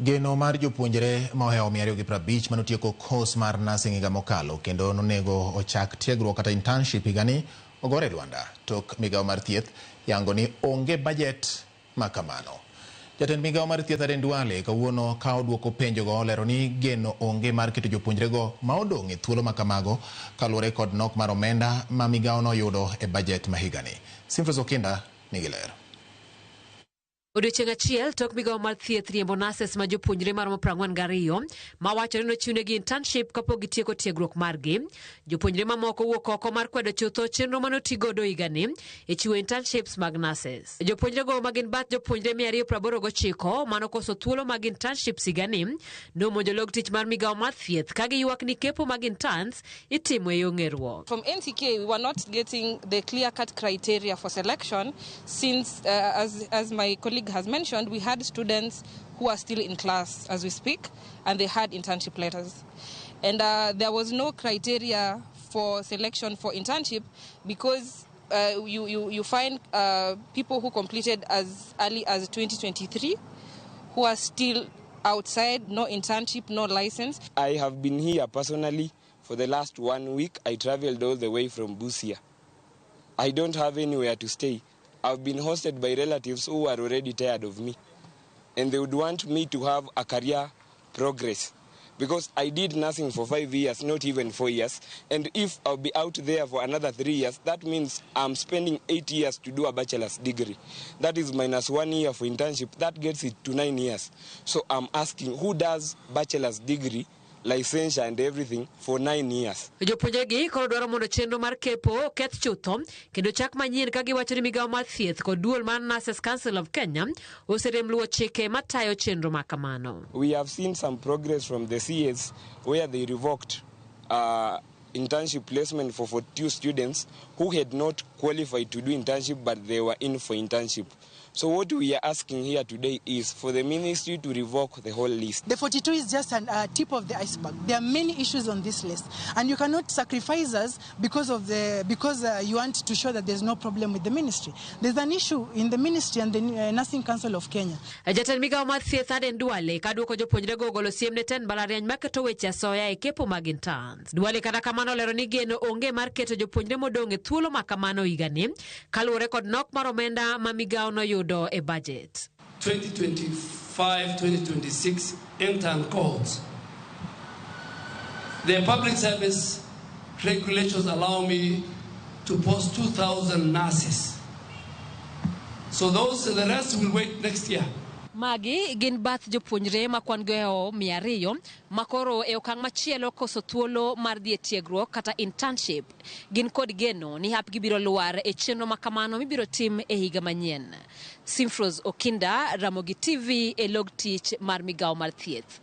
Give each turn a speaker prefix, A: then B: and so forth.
A: Geno mar jopuonjre ma ohewo 250 manotieko course mar nursing higa mokalo kendo nonego ochak tiegruok kata internship higani ogore e lwanda tok migawo mar thieth yango ni onge budget ma kamano. Jatend migawo mar thieth Aden Duale kawuono ka oduoko penjogo olero ni geno onge mar keto jopuonjrego ma odong' e thuolo ma kamago kaluwore kod nok mar omenda ma migawo noyudo e budget ma higani. Simfros Okinda nigi ler.
B: Odiochieng' achiel tok migawo mar thieth riembo nurses ma jopuonjre maromo 42 ma wachore ni nochiwnegi internship kapok gitieko tiegruok margi. Jopuonjre mamoko wuok oko mar kwedo chutho chenro mane otigodo higani e chiwo internships mag nurses. Jopuonjrego ma gin bath jopuonjre 289 manokoso thuolo mag internships higani nomonjo log tich mar migawo mar thieth ka giywak ni kepo mag interns itimo e yo ng'eruok.
C: From NTK, we were not getting the clear-cut criteria for selection since, as my colleague has mentioned, we had students who are still in class as we speak, and they had internship letters. And there was no criteria for selection for internship because you find people who completed as early as 2023 who are still outside, no internship, no license.
D: I have been here personally for the last 1 week. I traveled all the way from Busia. I don't have anywhere to stay. I've been hosted by relatives who are already tired of me. And they would want me to have a career progress. Because I did nursing for 5 years, not even 4 years. And if I'll be out there for another 3 years, that means I'm spending 8 years to do a bachelor's degree. That is minus 1 year for internship. That gets it to 9 years. So I'm asking, who does bachelor's degree, licensure and everything for 9 years?
B: Jopuonjregi koro dwaro mondo chenro mar kepo oketh chutho kendo chak manyien ka giwacho ni migawo mar thieth kod duol mar Nurses Council of Kenya oserem luwo chike matayo chenro ma kamano.
D: We have seen some progress from the CS where they revoked internship placement for 42 students who had not qualified to do internship but they were in for internship. So what we are asking here today is for the ministry to revoke the whole list.
E: The 42 is just a tip of the iceberg. There are many issues on this list, and you cannot sacrifice us because you want to show that there's no problem with the ministry. There's an issue in the ministry and the Nursing Council of Kenya.
B: Jatend migawo mar thieth Aden Duale ka duoko jopuonjrego ogolo siem ne tend mbalariany maketo weche asoya e kepo mag interns. Duale kata kamano olero ni geno onge mar keto jopuonjre modong' e thuolo ma kamano higani kaluwore kod nok mar omenda ma migawo noyudo e budget.
F: 2025-2026 intern cohorts. The public service regulations allow me to post 2,000 nurses. So the rest will wait next year.
B: Magi gin bath jopuonjre ma kwan gi ohewo 200 ma koro e okang' machielo koso thuolo mar dhi e tiegruok kata internship. Gin kod geno ni hapgi biro lwar e chenro ma kamano mibiro tim e higa manyien. Simfros Okinda, Ramogi TV e log tich mar migawo mar thieth.